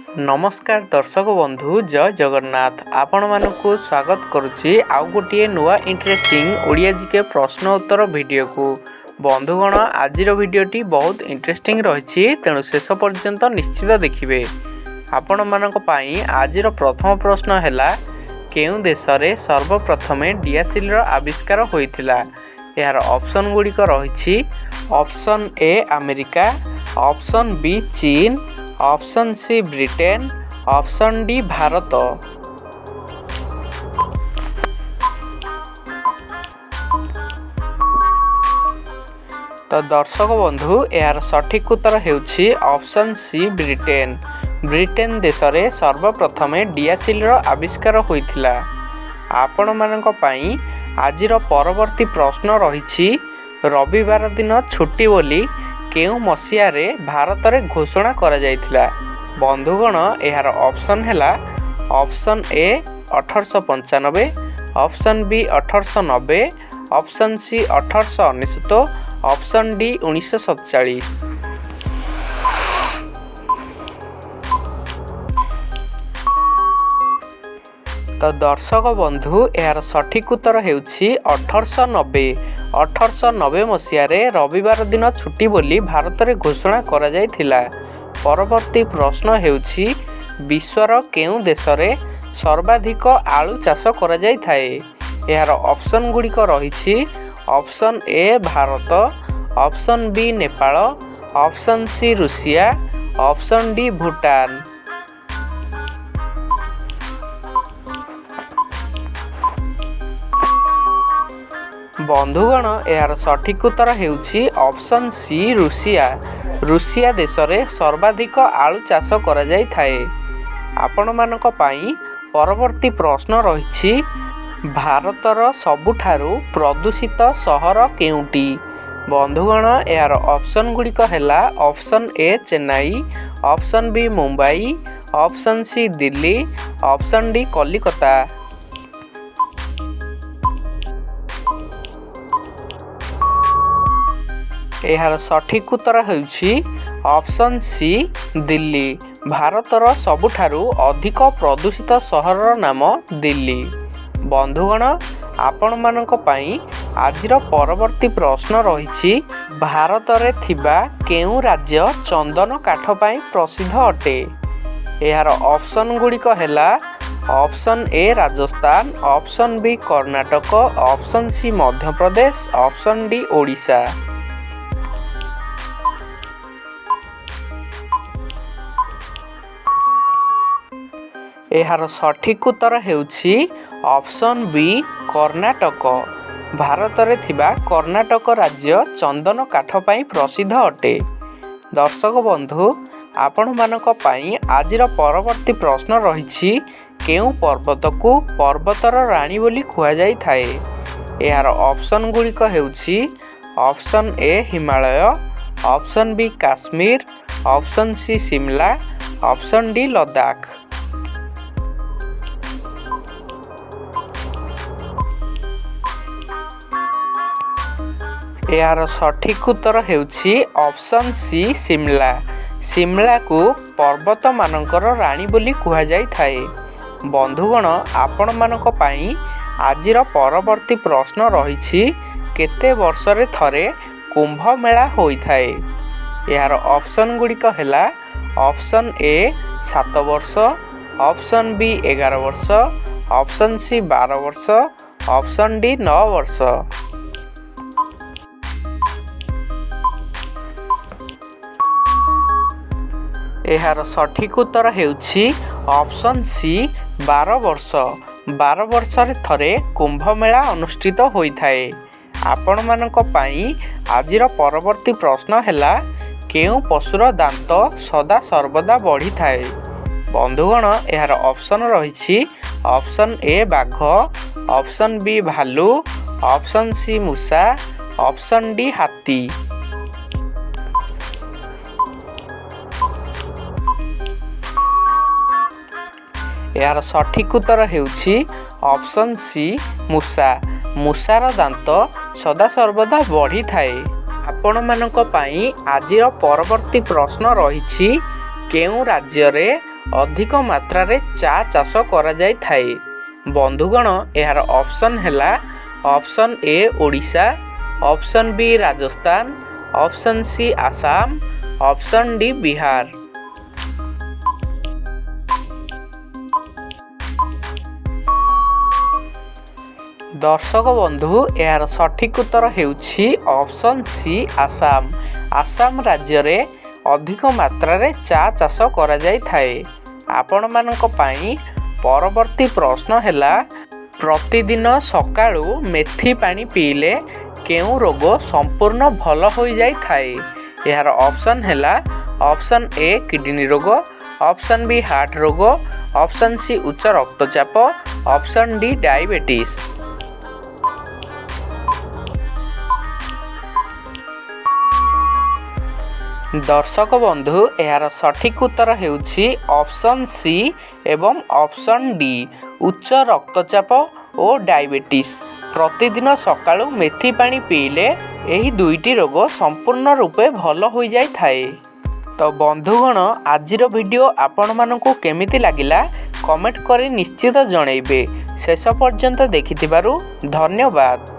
ନମସ୍କାର ଦର୍ଶକ ବନ୍ଧୁ, ଜୟ ଜଗନ୍ନାଥ। ଆପଣମାନଙ୍କୁ ସ୍ୱାଗତ କରୁଛି ଆଉ ଗୋଟିଏ ନୂଆ ଇଣ୍ଟରେଷ୍ଟିଂ ଓଡ଼ିଆ ଜିକେ ପ୍ରଶ୍ନ ଉତ୍ତର ଭିଡ଼ିଓକୁ। ବନ୍ଧୁଗଣ, ଆଜିର ଭିଡ଼ିଓଟି ବହୁତ ଇଣ୍ଟରେଷ୍ଟିଂ ରହିଛି, ତେଣୁ ଶେଷ ପର୍ଯ୍ୟନ୍ତ ନିଶ୍ଚିତ ଦେଖିବେ। ଆପଣମାନଙ୍କ ପାଇଁ ଆଜିର ପ୍ରଥମ ପ୍ରଶ୍ନ ହେଲା, କେଉଁ ଦେଶରେ ସର୍ବପ୍ରଥମେ ଡିଆସିଲ୍ର ଆବିଷ୍କାର ହୋଇଥିଲା? ଏହାର ଅପସନ୍ ଗୁଡ଼ିକ ରହିଛି option A America, option B ଚୀନ, option C Britain, option D Bharat. ତ ଦର୍ଶକ ବନ୍ଧୁ, ଏହାର ସଠିକ୍ ଉତ୍ତର ହେଉଛି ଅପସନ୍ ସି ବ୍ରିଟେନ। ବ୍ରିଟେନ ଦେଶରେ ସର୍ବପ୍ରଥମେ ଡିଆସିଲ୍ର ଆବିଷ୍କାର ହୋଇଥିଲା। ଆପଣମାନଙ୍କ ପାଇଁ ଆଜିର ପରବର୍ତ୍ତୀ ପ୍ରଶ୍ନ ରହିଛି, ରବିବାର ଦିନ ଛୁଟି ବୋଲି କେଉଁ ମସିହାରେ ଭାରତରେ ଘୋଷଣା କରାଯାଇଥିଲା? ବନ୍ଧୁଗଣ, ଏହାର ଅପସନ୍ ହେଲା option A 1895, option B 1890, option C 1899, option D 1947। ତ ଦର୍ଶକ ବନ୍ଧୁ, ଏହାର ସଠିକ୍ ଉତ୍ତର ହେଉଛି 1890। 1890 ମସିହାରେ ରବିବାର ଦିନ ଛୁଟି ବୋଲି ଭାରତରେ ଘୋଷଣା କରାଯାଇଥିଲା। ପରବର୍ତ୍ତୀ ପ୍ରଶ୍ନ ହେଉଛି, ବିଶ୍ୱର କେଉଁ ଦେଶରେ ସର୍ବାଧିକ ଆଳୁ ଚାଷ କରାଯାଇଥାଏ? ଏହାର ଅପସନ୍ ଗୁଡ଼ିକ ରହିଛି option A Bharat, option B Nepal, option C Russia, option D Bhutan. ବନ୍ଧୁଗଣ, ଏହାର ସଠିକ୍ ଉତ୍ତର ହେଉଛି ଅପସନ୍ ସି ରୁଷିଆ। ରୁଷିଆ ଦେଶରେ ସର୍ବାଧିକ ଆଳୁ ଚାଷ କରାଯାଇଥାଏ। ଆପଣମାନଙ୍କ ପାଇଁ ପରବର୍ତ୍ତୀ ପ୍ରଶ୍ନ ରହିଛି, ଭାରତର ସବୁଠାରୁ ପ୍ରଦୂଷିତ ସହର କେଉଁଟି? ବନ୍ଧୁଗଣ, ଏହାର ଅପସନ୍ ଗୁଡ଼ିକ ହେଲା option A Chennai, option B Mumbai, option C Delhi, option D Calcutta. ଏହାର ସଠିକ୍ ଉତ୍ତର ହେଉଛି ଅପସନ୍ ସି ଦିଲ୍ଲୀ। ଭାରତର ସବୁଠାରୁ ଅଧିକ ପ୍ରଦୂଷିତ ସହରର ନାମ ଦିଲ୍ଲୀ। ବନ୍ଧୁଗଣ, ଆପଣମାନଙ୍କ ପାଇଁ ଆଜିର ପରବର୍ତ୍ତୀ ପ୍ରଶ୍ନ ରହିଛି, ଭାରତରେ ଥିବା କେଉଁ ରାଜ୍ୟ ଚନ୍ଦନ କାଠ ପାଇଁ ପ୍ରସିଦ୍ଧ ଅଟେ? ଏହାର ଅପସନ୍ ଗୁଡ଼ିକ ହେଲା option A Rajasthan, option B Karnataka, option C Madhya Pradesh, option D Odisha. ଏହାର ସଠିକ୍ ଉତ୍ତର ହେଉଛି ଅପସନ୍ ବି କର୍ଣ୍ଣାଟକ। ଭାରତରେ ଥିବା କର୍ଣ୍ଣାଟକ ରାଜ୍ୟ ଚନ୍ଦନ କାଠ ପାଇଁ ପ୍ରସିଦ୍ଧ ଅଟେ। ଦର୍ଶକ ବନ୍ଧୁ, ଆପଣମାନଙ୍କ ପାଇଁ ଆଜିର ପରବର୍ତ୍ତୀ ପ୍ରଶ୍ନ ରହିଛି, କେଉଁ ପର୍ବତକୁ ପର୍ବତର ରାଣୀ ବୋଲି କୁହାଯାଇଥାଏ? ଏହାର ଅପସନ୍ ଗୁଡ଼ିକ ହେଉଛି option A Himalaya, option B Kashmir, option C Shimla, option D Ladakh. ଏହାର ସଠିକ୍ ଉତ୍ତର ହେଉଛି ଅପସନ୍ ସି ସିମଲା। ସିମଲାକୁ ପର୍ବତମାନଙ୍କର ରାଣୀ ବୋଲି କୁହାଯାଇଥାଏ। ବନ୍ଧୁଗଣ, ଆପଣମାନଙ୍କ ପାଇଁ ଆଜିର ପରବର୍ତ୍ତୀ ପ୍ରଶ୍ନ ରହିଛି, କେତେ ବର୍ଷରେ ଥରେ କୁମ୍ଭମେଳା ହୋଇଥାଏ? ଏହାର ଅପସନ୍ ଗୁଡ଼ିକ ହେଲା ଅପସନ୍ ଏ 7 ବର୍ଷ, ଅପସନ୍ ବି 11 ବର୍ଷ, ଅପସନ୍ ସି 12 ବର୍ଷ, ଅପସନ୍ ଡି 9 ବର୍ଷ। ଏହାର ସଠିକ୍ ଉତ୍ତର ହେଉଛି ଅପସନ୍ ସି 12 ବର୍ଷ। 12 ବର୍ଷରେ ଥରେ କୁମ୍ଭମେଳା ଅନୁଷ୍ଠିତ ହୋଇଥାଏ। ଆପଣମାନଙ୍କ ପାଇଁ ଆଜିର ପରବର୍ତ୍ତୀ ପ୍ରଶ୍ନ ହେଲା, କେଉଁ ପଶୁର ଦାନ୍ତ ସଦା ସର୍ବଦା ବଢ଼ିଥାଏ? ବନ୍ଧୁଗଣ, ଏହାର ଅପସନ୍ ରହିଛି ଅପସନ୍ ଏ ବାଘ, ଅପସନ୍ ବି ଭାଲୁ, ଅପସନ୍ ସି ମୂଷା, ଅପସନ୍ ଡି ହାତୀ। ଏହାର ସଠିକ୍ ଉତ୍ତର ହେଉଛି ଅପସନ୍ ସି ମୂଷା। ମୂଷାର ଦାନ୍ତ ସଦାସର୍ବଦା ବଢ଼ିଥାଏ। ଆପଣମାନଙ୍କ ପାଇଁ ଆଜିର ପରବର୍ତ୍ତୀ ପ୍ରଶ୍ନ ରହିଛି, କେଉଁ ରାଜ୍ୟରେ ଅଧିକ ମାତ୍ରାରେ ଚା ଚାଷ କରାଯାଇଥାଏ? ବନ୍ଧୁଗଣ, ଏହାର ଅପସନ୍ ହେଲା option A Odisha, option B Rajasthan, option C Assam, option D Bihar. ଦର୍ଶକ ବନ୍ଧୁ, ଏହାର ସଠିକ୍ ଉତ୍ତର ହେଉଛି ଅପସନ୍ ସି ଆସାମ। ଆସାମ ରାଜ୍ୟରେ ଅଧିକ ମାତ୍ରାରେ ଚା ଚାଷ କରାଯାଇଥାଏ। ଆପଣମାନଙ୍କ ପାଇଁ ପରବର୍ତ୍ତୀ ପ୍ରଶ୍ନ ହେଲା, ପ୍ରତିଦିନ ସକାଳୁ ମେଥି ପାଣି ପିଇଲେ କେଉଁ ରୋଗ ସମ୍ପୂର୍ଣ୍ଣ ଭଲ ହୋଇଯାଇଥାଏ? ଏହାର ଅପସନ୍ ହେଲା ଅପସନ୍ ଏ କିଡନୀ ରୋଗ, ଅପସନ୍ ବି ହାର୍ଟ ରୋଗ, ଅପସନ୍ ସି ଉଚ୍ଚ ରକ୍ତଚାପ, ଅପସନ୍ ଡି ଡାଇବେଟିସ୍। ଦର୍ଶକ ବନ୍ଧୁ, ଏହାର ସଠିକ୍ ଉତ୍ତର ହେଉଛି ଅପସନ୍ ସି ଏବଂ ଅପସନ୍ ଡି, ଉଚ୍ଚ ରକ୍ତଚାପ ଓ ଡାଇବେଟିସ୍। ପ୍ରତିଦିନ ସକାଳୁ ମେଥି ପାଣି ପିଇଲେ ଏହି ଦୁଇଟି ରୋଗ ସମ୍ପୂର୍ଣ୍ଣ ରୂପେ ଭଲ ହୋଇଯାଇଥାଏ। ତ ବନ୍ଧୁଗଣ, ଆଜିର ଭିଡ଼ିଓ ଆପଣମାନଙ୍କୁ କେମିତି ଲାଗିଲା କମେଣ୍ଟ କରି ନିଶ୍ଚିତ ଜଣାଇବେ। ଶେଷ ପର୍ଯ୍ୟନ୍ତ ଦେଖିଥିବାରୁ ଧନ୍ୟବାଦ।